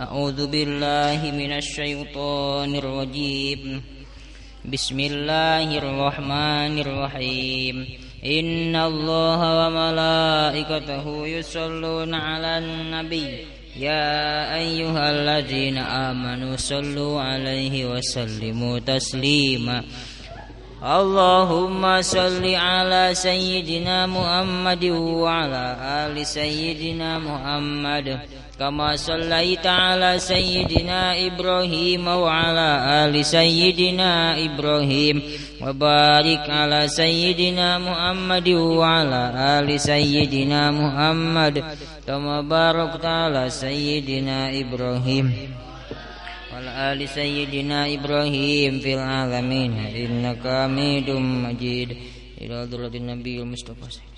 أعوذ بالله من الشيطان الرجيم. بسم الله الرحمن الرحيم. إن الله وملائكته يصلون على النبي يا أيها الذين آمنوا صلوا عليه وسلموا تسليما. اللهم صل على سيدنا محمد وعلى آل سيدنا محمد كما صليت على سيدنا إبراهيم وعلى آل سيدنا إبراهيم وبارك على سيدنا محمد وعلى آل سيدنا محمد كما باركت على سيدنا إبراهيم وعلى آل سيدنا إبراهيم في العالمين إنك حميد مجيد. إلى حضرة النبي المصطفى.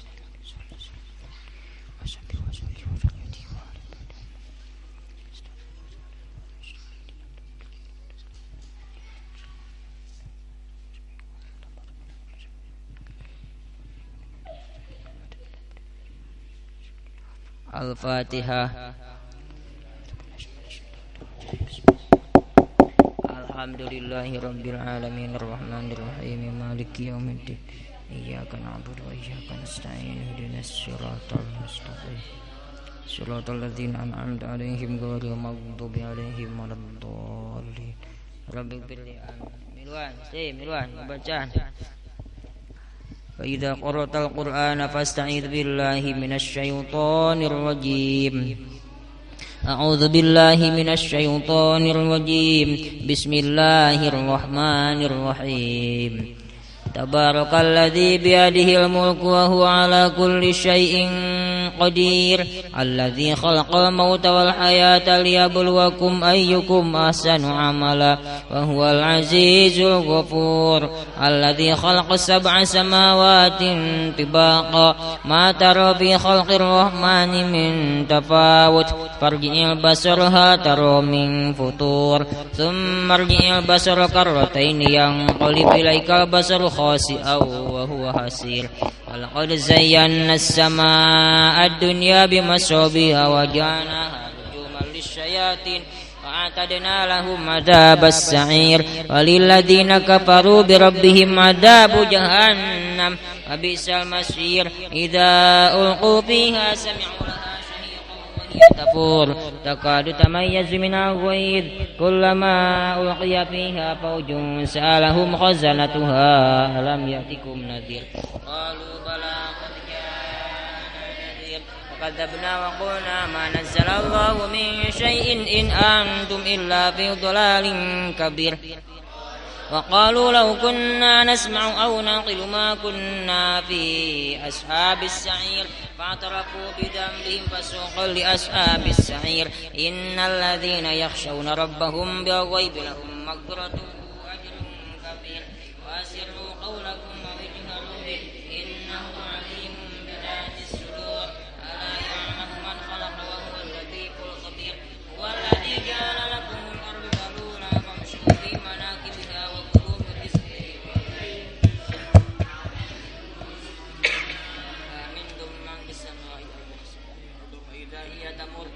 Al-Fatihah. Alhamdulillahi rabbil alamin arrahmanir rahim maliki yaumiddin iyyaka na'budu wa iyyaka nasta'in ihdinas siratal mustaqim siratal ladzina an'amta 'alaihim ghairil maghdubi 'alaihim waladdallin. Rabbil Milwan, Milwan, bacaan. فإذا قرأت القرآن فاستعذ بالله من الشيطان الرجيم. أعوذ بالله من الشيطان الرجيم. بسم الله الرحمن الرحيم. تبارك الذي بيده الملك وهو على كل شيء قدير الذي خلق الموت والحياة ليبلوكم أيكم أحسن عملا وهو العزيز الغفور الذي خلق 7 سماوات طباقا ما ترى في خلق الرحمن من تفاوت فارجع البصر هل ترى من فطور ثم ارجع البصر كرتين ينقلب إليك البصر خاسئا وهو حسير. ولقد زينا السماء الدنيا بمصابيح وجعلناها رجوما للشياطين وأعتدنا لهم عذاب السعير. وللذين كفروا بربهم عذاب جهنم وبئس المصير. إذا ألقوا فيها سمعوا لها شهيقا وهي تفور تكاد تميز من الغيظ كلما ألقي فيها فوج سألهم خزنتها ألم يأتكم نذير قالوا بلى قد جاءنا نذير فكذبنا وقلنا ما نزل الله من شيء إن أنتم إلا في ضلال كبير. وقالوا لو كنا نسمع أو نعقل ما كنا في أصحاب السعير. فاعترفوا بذنبهم فسوقا لأصحاب السعير. إن الذين يخشون ربهم بالغيب لهم مغفرة وأجر كبير. وأسروا قولكم أو اجهروا به إنه عليم بذات الصدور. ألا يعلم من خلق وهو اللطيف الخبير. هو الذي جعل لكم الأرض ذلولا فامشوا في مناكبها وكلوا من رزقه. أأمنتم من في السماء فإذا هي تمر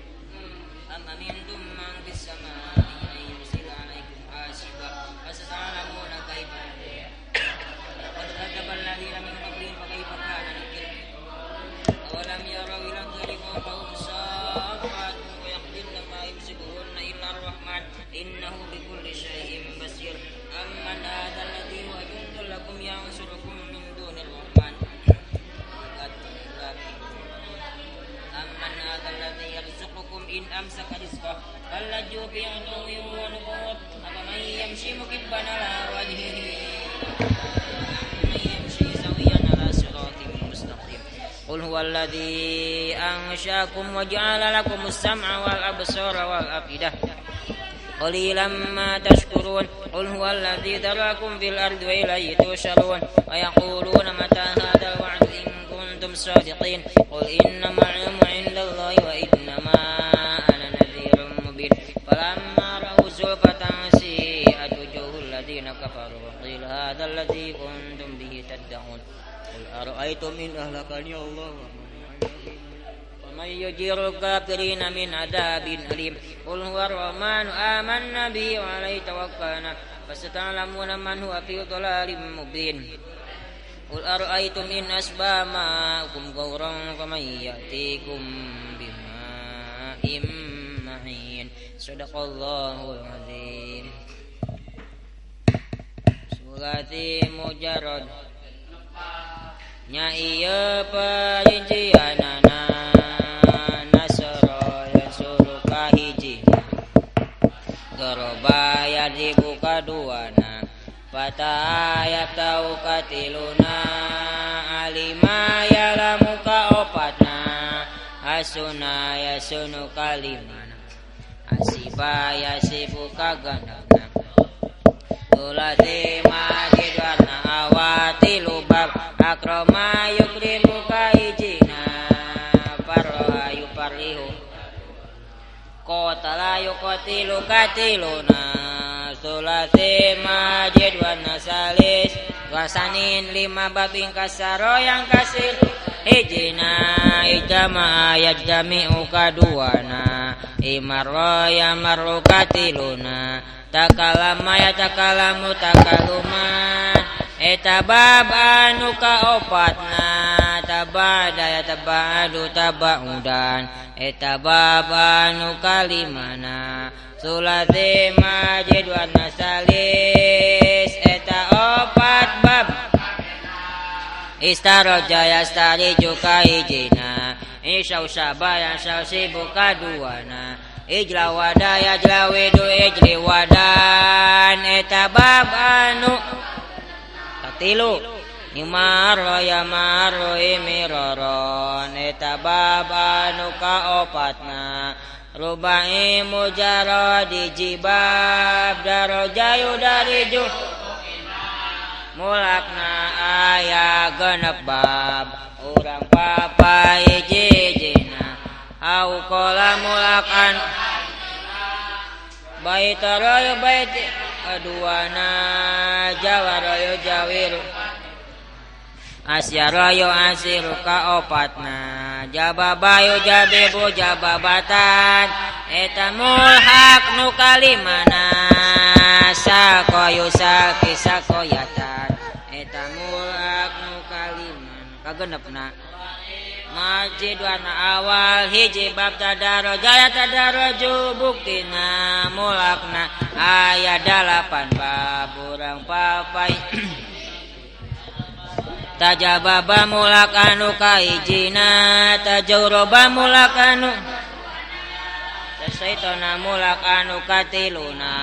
أم أمنتم من في السماء أن يرسل عليكم حاسبا فستعلمون كيف نذير. لقد كذب الذين من قبلهم فكيف كان نكير. أولم يروا إلى الطير فوقهم صافات ويقبضن ما يمسكهن إلا الرحمن إنه بكل شيء بصير. أمن هذا الذي هو جند لكم ينصركم من دون الرحمن. أمن هذا الذي يرزقكم إن أمسك رزقه بل لجوا في عتو ونفور. أفمن يمشي مكبا على وجهه أمن يمشي سويا على صراط مستقيم. قل هو الذي أنشأكم وجعل لكم السمع والأبصار والأفئدة قليلا ما تشكرون. قل هو الذي ذراكم في الأرض وإليه تحشرون. ويقولون متى هذا الوعد إن كنتم صادقين. قل إنما العلم عند الله وإنما أنا نذير مبين. فلما رأوا زلفة سيئت وجوه الذين كفروا وقيل هذا الذي كنتم به تدعون. قل أرأيتم إن أهلكني الله ومن يجير الكافرين من عذاب أليم. Qul huwa ar-rahmanu amanna bihi wa alaihi tawakkalna fasata'lamuna man huwa fi dhalalin mubin. Qul ara'aytum in asbaha ma'ukum ghauran faman ya'tikum bima'in ma'in. Shadaqallahul azim. Sulati mujarrad nya ieu perincianana nasara yansuru kahiji doroba yadribu kaduana fata yatau katiluna alima yalamu kaopatna asuna yasunu kalimana asiba yasibu kaganapna tulati majidwarna awati lubab akrama yukrimu kaijina parroha yuparrihu qatala yuqatilu katiluna sulasi majid warna salis wasanin lima babing kasaro yang kasir hijina ijtama yajtami'u kaduana imarra yamarru katiluna takalama yatakalamu takaluman eta bab anu kaopatna tabada yatabadu tabaudan eta bab anu kalimana sulasi majid warna salis eta opat bab istaroja yastariju kahijina isau sabaya sausibu kaduana ijlawada yajlawidu ijliwadan eta bab anu katilu imarro yamarro imiroron eta bab anu kaopatna rubai mujaradi jibab darajayu dariju mulakna aya genep bab urang papa hiji-hijina au qala mulakan baitarayu bait aduana jawarayu jawiru asyarayu asiru kaopatna jababayu jabibu jababatan eta mulhaq nu kalimana sakoyu saki sakoyatan eta mulhaq nu kalimana kagenepna masjid warna awal hiji bab tadaroja tadaraju buktina mulakna aya 8 bab urang papai tajababa mulak anu kahijina tajauroba mulak anu tasaitona mulak anu katiluna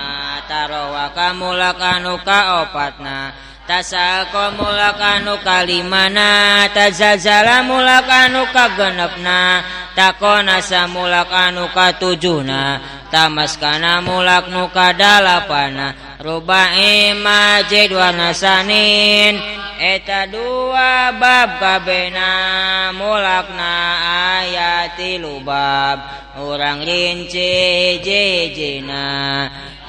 tarawaka mulak anu kaopatna tasako mulak anu kalimana tazalzala mulak anu kagenepna takonasa mulak anu katujuhna tamaskana mulak nu kadalapana rubai majid warna sanin eta dua bab kabehna mulakna aya 3 bab urang rinci hiji-hijina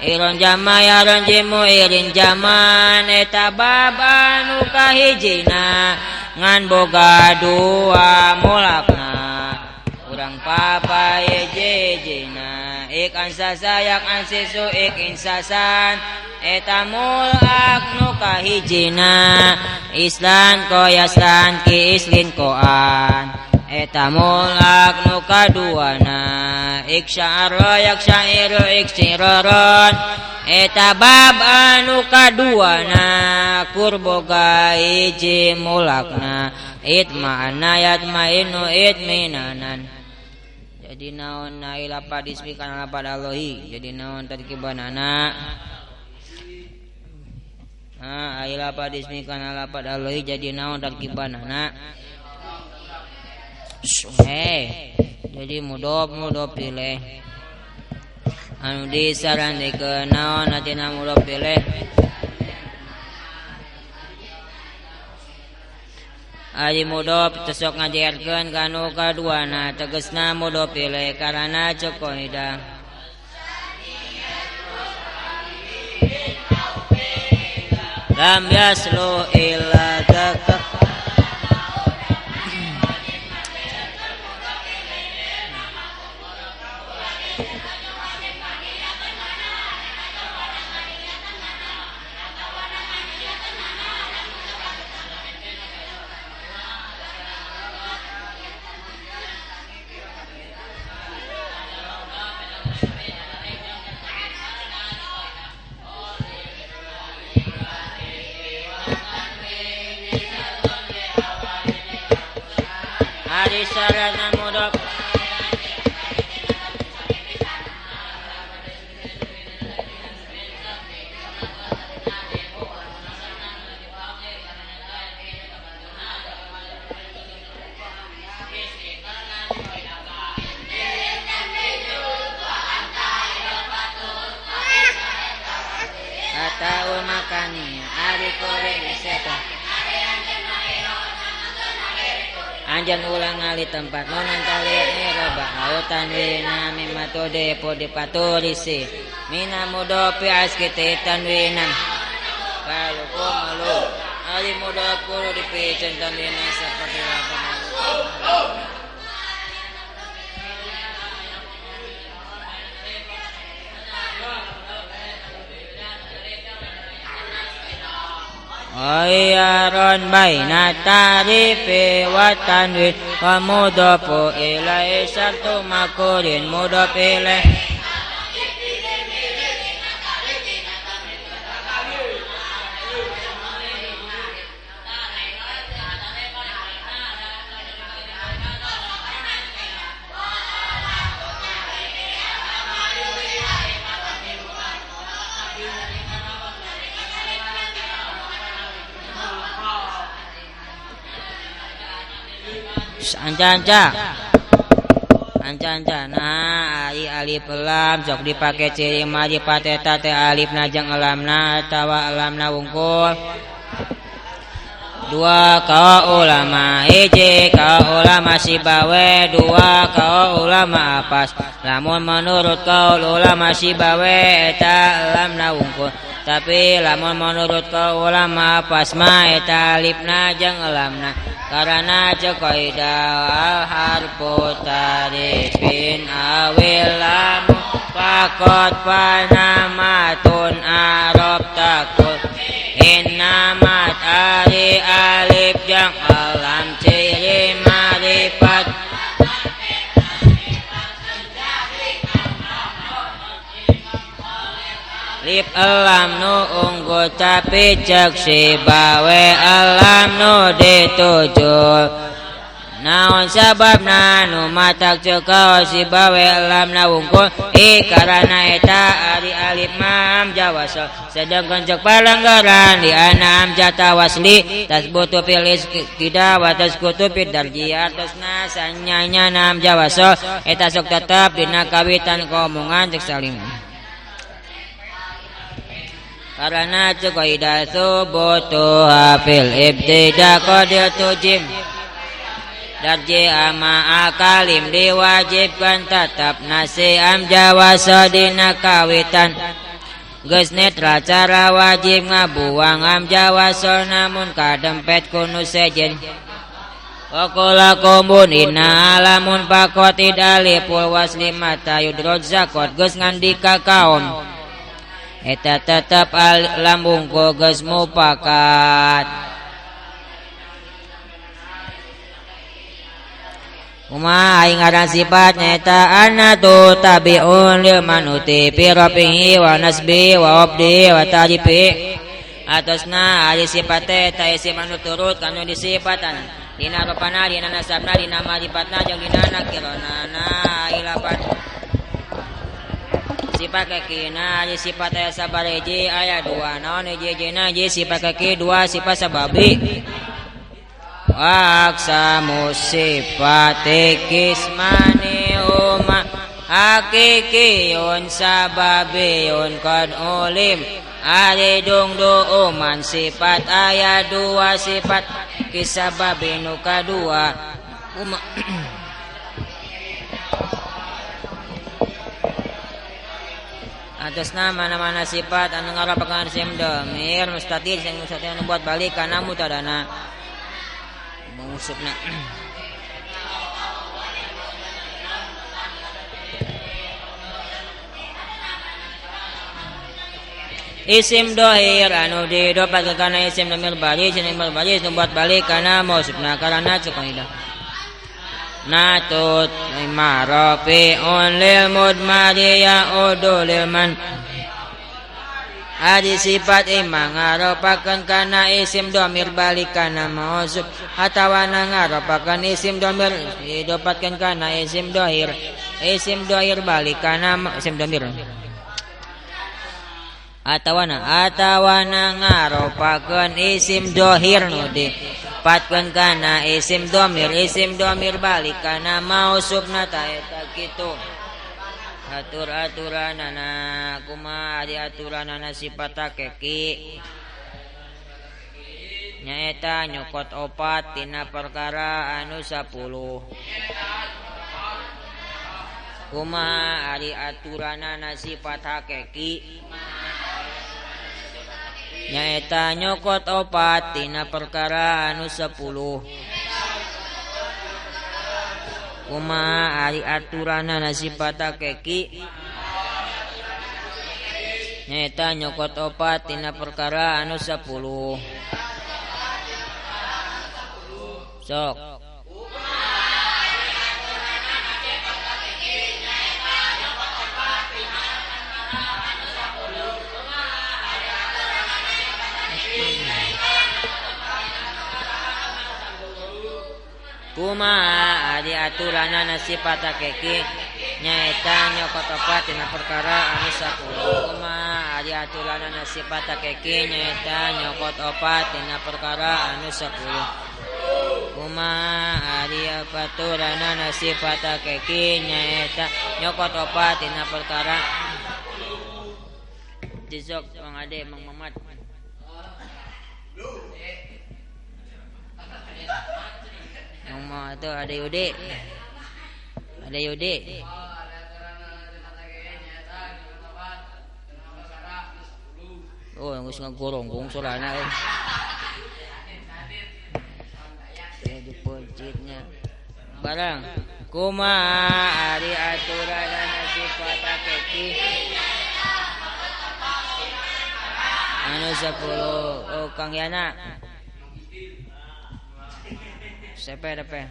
iron jama yaron jimu irin jaman eta bab anu kahijina ngan boga dua mulakna urang papa hiji-hijina ik ansasa yak ansisu ik insasan eta mulak nu kahijina islan ko yaslan ki islin koan eta mulak nu kaduana ik sya'ara yak sya'iru ik siroron eta bab anu kaduana kurboga hiji mulakna itma'ana yatma'inu itminanan. Jadi naon nailapa dismi kana lapad Allahi jadi naon tarkibanana ailapa dismi kana lapad Allahi jadi naon tarkibanana jadi mudhof mudhof ilaih anu disaranikeun naon artina mudhof ilaih ari mudhof tesok ngajarkeun kanu kaduana tegesna mudhof ilaih karana cek kaidah lam yaslu illa dzaka Ari syaratna mudhof atau makani ari koreng seta anjan ulang ali tempat nonan tali roba autan wina mimatode pode patorisi mina mudopi askite tanwina kalau komalu ali mudopu dipicen tanwina seperti apa. Ayaron baina tarifi wa tanwin wa mudhafu ilaihi syartu makurin mudhaf ilaih. Anca-anca anca-anca nah ari alif lam sok dipake ciri marifat eta teh alif najang elamna atawa elamna wungkul dua ka ulama hiji ka ulama sibawe dua ka ulama apas lamun menurut kaul ulama sibawe eta elamna wungkul tapi lamun menurut kaul ulama apas mah eta alifna jeung elamna karena cek kaidah al harfu tarifin awil lam faqad fanamatun arab takul innamat ari alif jang alam ciri marifat lip elam nu unggul tapi cek si bawe elam nu dituju naon sababna nu matak cek si bawe elam na wungkul i karana eta ari alif mam jawasa sedangkan cek palanggaran di ana amjata wasli tasbutu fil istidah wa taskutu fid darji atasna sanyanya nam jawasa eta sok tetep dina kawitan komongan cek salim. Karena cek kaidah subutuha fil ibtida qadir tujim darji ama akalim diwajibkan tetap nasi am jawasa dina kawitan geus netra cara wajib ngabuang am jawasa namun kadempet kunu sejen. Wakola kombun inna alamun pakot idalipul wasli mata yudroj zakot geus ngandika kaum eta tetep lambung ku geus mupakat. Kumaha aing ngaran sifat nyaeta anatu tabiun lil manuti fi rafihi wa nasbi wa abdi wa tarifi atasna ari sifat teh eta isim anu turut kanu disifatan dina rupana dina nasabna dina marifatna jeung dina nakirona ilapan sifat kaki na sifat aya sabareji aya dua naon hiji-hijina hiji sifat kaki dua sifat sababi aksamu sifati kismani uma hakikiyun sababiyun qad ulim ari dungdu uman sifat aya dua sifat kisababi nu kadua uma atasna mana-mana sifat anu ngarapakeun isim dhamir mustatir sing mustatir anu buat balik kana mutadana maksudna isim dohir anu didopatkeun kana isim dhamir balik isim dhamir balik nu buat balik kana maksudna karana cek kaidah natut marafi'un lil mudmari ya'udu lil man Ari sifat imah ngaropakeun kana isim domir balik kana mausuf atawa ngaropakeun isim domir didopatkeun kana isim dohir isim dohir balik kana isim domir atawana ngaropakeun isim dohir nu dipatkeun kana isim domir balik kana mausufna ta eta kitu. Atur-aturanana kumaha ari aturanana sifat hakiki nyaeta nyokot opat tina perkara anu 10. Kumaha ari aturanana sifat hakiki nyaeta nyokot opat tina perkara anu 10. Kumaha ari aturanana sifat hakiki nyaeta nyokot opat tina perkara anu 10. Sok kumaha ari aturanana sifat hakiki nyaeta nyokot opat tina perkara anu 10. Kumaha ari aturanana sifat hakiki nyaeta nyokot opat tina perkara anu 10. Kumaha ari aturanana sifat hakiki nyaeta nyokot opat tina perkara. Jizok Mang Ade Mang Mamat. Mang itu ada Yudi. Ada Yudi. Oh, geus ngagoronggung sorana euy. Jadi peuncitnya. Barang kumaha ari aturanana sifat hakiki anu 10. Oh, Kang Yana. Sepe depe.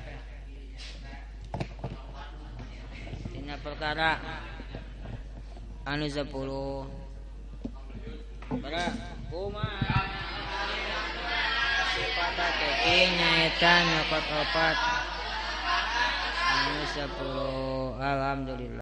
Tina perkara anu 10. Barang kumaha sifat hakiki nyaeta nyokot opat anu 10. Alhamdulillah.